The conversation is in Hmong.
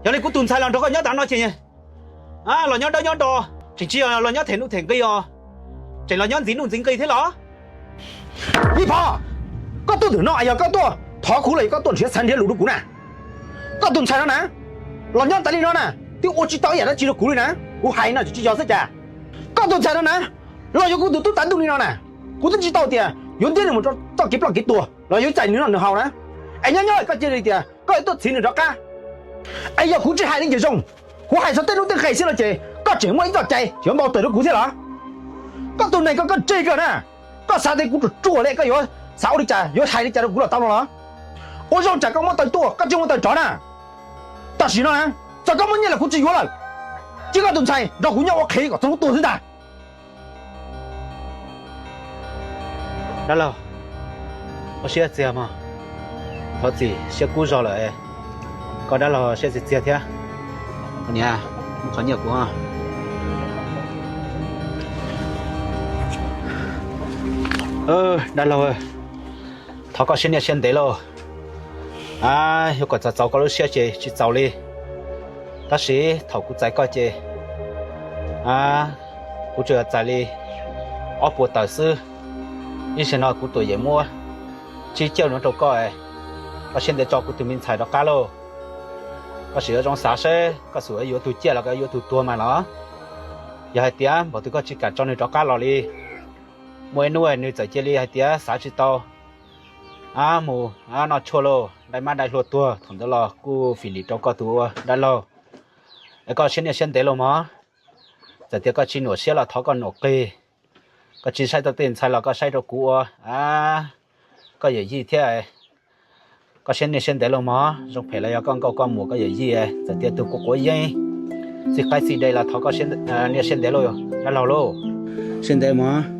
Yog li kuv tus ntxhais los nrog koj nyob tav no ces los nyob dawb nyob do, tseem tsis yog los nyob them nuj them nqi os, tseem los nyob ntxiv nuj ntxiv nqi thiab los? Ib Phov, koj tuaj ntawm no es yog koj tuaj thov kuv los yog koj tuaj nrhiav xav nrhiav lus rau kuv na? Koj tus ntxhais no na, los nyob tas li no na, twb ua tsis tau ib yam dab tsi rau kuv li na. Kuv hais no tsis yog xwb cas? Koj tus ntxhais no na, los yuav kuv tus tub tav ntuj li no na, kuv twb tsis tau tias yuav ntiab nws mus rau txoj kev ploj kev tuag los yuav txais nws noj nws haus na. Es nyob nyob koj cia li tias koj yuav tuaj txhiv nws rov qab. Es yog kuv tsis hais li ces zoo, kuv hais txog tej lub tej nqe xwb no ces koj tseem muaj ib txoj cai yuav npau taws rau kuv thiab los? Koj tus neeg koj koj tseg kawg na, koj xav tias kuv ruam ruam li koj yuav xav ua li cas yuav hais li cas rau kuv los tau no los? Ua zoo tsam koj muab taws tuaj koj tsis muab taws rov na. Tam sim no na, txawm koj muaj nyiaj los kuv tsis yuav lawm, cia koj tus ntxhais nrog kuv nyob ua qhev kom txog hnub tuag xwb ntag. Dab laug, koj siab txiag mog, thov txim siab kub zog lawm, koj dab laug siab txiag txiag thiab. Niam, muab qhov nyiaj kuv. Dab laug, thov koj siab niaj siab ntev lauj. Yuav kom txaus txaus koj lub siab ces tsis txaus li, tab sis thaum kuv txais koj ces kuv tsuas yog txais li ob puas tawm xwb. Ib zaug no kuv tuam yem muab tsib caug no rau koj, koj siab ntev tso kuv tus me ntxhais rov qab lauj. Koj sim ua zoo xav seb koj xum yuav tus ciaj los koj yuav tus tuag mas los? Yog hais tias npaum twg koj tsis kam tso nws rov qab los li, muaj ib hnub nws txawm cia li hais tias xav tsis tau, mus noj tshuaj lauj, dai mab dai hlua tuag, thaum ntawd los kuj fim lim rau koj tus ua dab laug. Es koj siab niaj siab ntev lauj mog. Txawm tias koj tsis nuam siab los thov koj nuam qig, koj tsis saib tau tej ntxhais los koj saib rau kuv ua koj yawm yij thiab. Koj siab niaj siab ntev lauj mog, zoo phem los yog koj nkauj koj muam koj yawm yij, txawm tias tus kuv quav yeeb txij qaib txij dej los thov koj niaj siab ntev lauj dab laug lauj. Siab ntev mog.